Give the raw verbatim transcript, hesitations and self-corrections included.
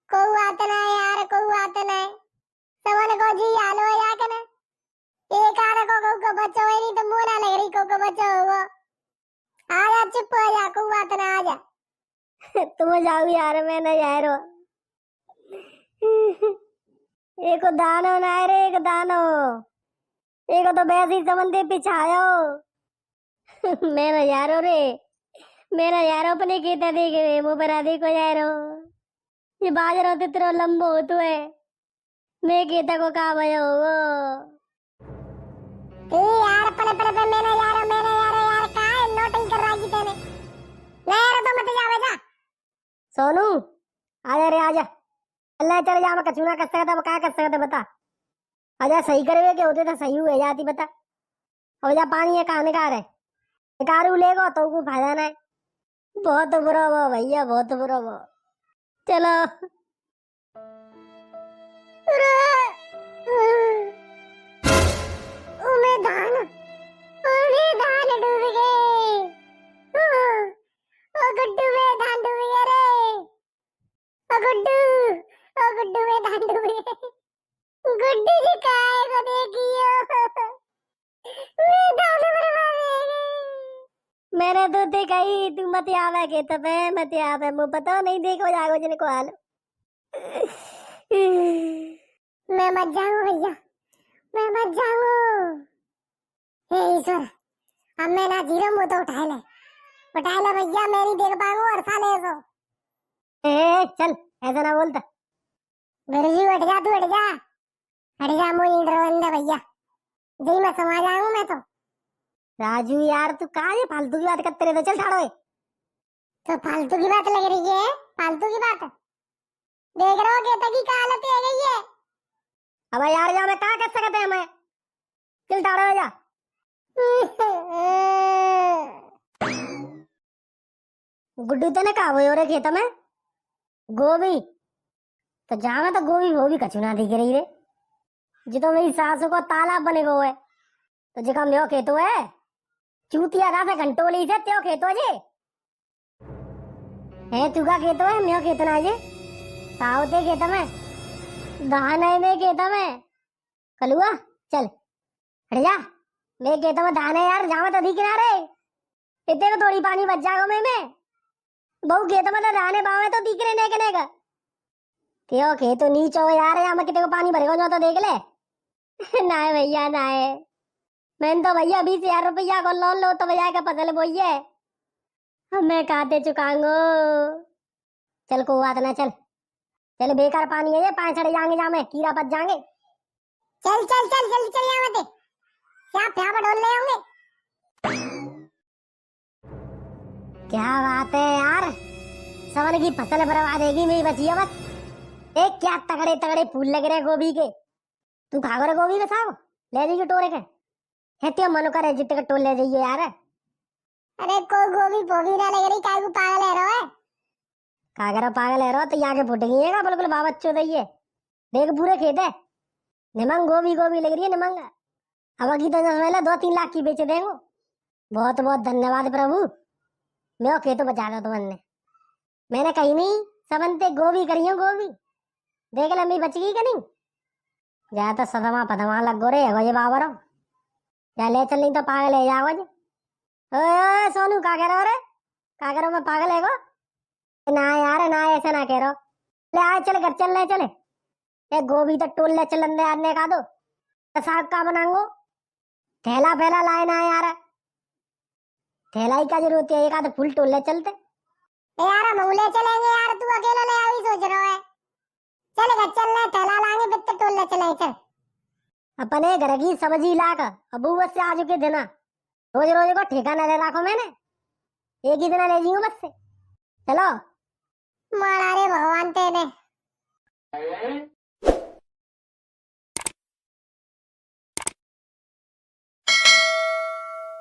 कोई बात ना यार, कोई बात ना। सबन को जी आलो या के ना। एक आध को, को, को बच्चो है नहीं तो मुँह ना लग रही, को, को बच्चो होगो। आ जा, चुप हो जा, कोई बात ना, आ जा। तुम जाओ यार, मैं ना जा रहो। एको दानो ना रे, एक दानो। एको तो वैसे ही समंदे पिछायो। मैं ना जा रहो रे, मैं ना जा रहो अपने खेता देखे, मैं मुँह पर आदि को जा रहो। ये बाजरो तो इतना लंबो होतो है, मैं खेता को का भयो हो। ए यार, पले, पले, पले, मैं ना जा रहा, मैं ना जा रहा यार, का है नोटिंग कर रहा जी तेने? ले यार, तो मत जावे जा। सोनू, आजा रे, आजा। अल्लाह, चल जा, मैं कछू ना कर सकता, अब का कर सकता, बता। आजा, सही करवे के होते तो सही हुए जाती, बता। अब जा, पानी है, कहाँ निकाल रहे? निकालू लेगो, तो को फायदा ना है। बहुत बुरा हुआ भैया, बहुत बुरा हुआ। चलो। अरे, ओ मैं धान, ओ मैं धान डूब गए। ओ, ओ गुड्डू, मैं धान डूब गया रे। ओ गुड्डू, ओ गुड्डू, मैं धान डूब गए। गुड्डू जी काय को देखियो। मैं धान बर्बाद हो गए। मैंने तो ते कही तू मत आवे के तबे, मत आवे, मुँह पता नहीं देखो जागो जिनको हाल। मैं मत जाऊँ भैया, मैं मत जाऊँ। हे ईश्वर, अब मैं ना जीरो मुँह तो उठाए ले, उठाए ले भैया, मैं नहीं देख पाऊँ और साले ऐसो। ए, ए, चल, ऐसा ना बोलता। गुरुजी, हट जा, तू हट जा, हट जा, मुझे डर बंदा भैया, जी मैं समा जाऊँ मैं तो। राजू यार, तू का ये फालतू की बात करते रहते, चल ठाड़ो है। तो फालतू की बात लग रही है, फालतू की बात। देख रहे हो खेता की क्या हालत है गई है। अब यार जा, मैं का कर सकते हैं मैं, चल ठाड़ो हो जा। गुड्डू, तने का होयो रे खेत में? गोभी? तो जावे तो गोभी, वो भी कछू ना दिख रही रे। जो तो मेरी सासू को तालाब बने गो है, तो जेका म्यो खेतो है, चूतिया रात घंटो ली से त्यो खेतो जे। है तू का खेतो है, म्यो खेतो ना जे। सावते खेत में, धान है में खेत में। कलुआ, चल, हट जा। मैं खेत में धान है यार, जावे तो दिख ना रे। इतने में थोड़ी पानी बच जाएगा मैं, मैं। बहु खेत में तो धाने बावे तो दिख रहे नेक नेक। त्यो खेत तो नीचो हो यार, यहाँ में कितने को पानी भरेगा जो तो देख ले। नाय भैया, नाय। मैंने तो भैया बीस हजार रुपया को लोन लो तो भैया का फसल बोइए। अब मैं काते चुकाऊंगो? चल, को बात ना, चल। चल, बेकार पानी है ये, पाँव सड़ जाएंगे, जामे कीड़ा पच जाएंगे। चल, चल, चल, जल्दी चल यहाँ मते। क्या प्यापा ढोल ले होंगे। क्या बात है यार, सबन की फसल बर्बाद होगी, मेरी बची है बस। देख क्या तगड़े तगड़े फूल लग रहे हैं गोभी के। तू खा रे गोभी के साग, ले जाइए टोरे के। है त्यो मनो करे जितने के टोल ले जाइए यार। अरे कोई गोभी फोभी ना लग रही, काय को पागल है रो है? का करो पागल है रो, तो यहाँ के फुटेगी है का बिल्कुल बाबा चोदइए। देख पूरे खेत है, निमंग गोभी गोभी लग रही है निमंग। अब अगी तो जस वेला दो तीन लाख की बेचे देंगो। बहुत बहुत धन्यवाद प्रभु, मेरो खेत बचा दो तुमने। मैंने कही नहीं, सबन ते गोभी करियो गोभी। देख ले, अम्मी बच गई कि नहीं? जा तो सदमा पदमा लग गो रे, हो ये बाबरो। जा ले चल, नहीं तो पागल है जाओ जे। ओए, ओए, सोनू, का कह रहा रे? का कह रहा, मैं पागल है को? ना यार, ना, ऐसा ना कह रहा। ले आए, चल घर चल, ले चले। ए, गोभी तो टोल ले चलन दे यार, ने का दो। तो साग का बनाऊंगो? थैला फैला लाए ना यार। थैला ही का जरूरत है, एक आध फूल टोल ले चलते। ए यार, हम ले चलेंगे यार, तू अकेला ले आई सोच रहा है। चल घर चल, ले थैला लाएंगे, बित्ते टोल ले चले, चल। अपने घर की सब्जी लाक, अब बस से आज के दिना, रोज रोज को ठेका न ले रखो मैंने, एक ही दिना ले जियो बस से। चलो। मारा रे भगवान तेने।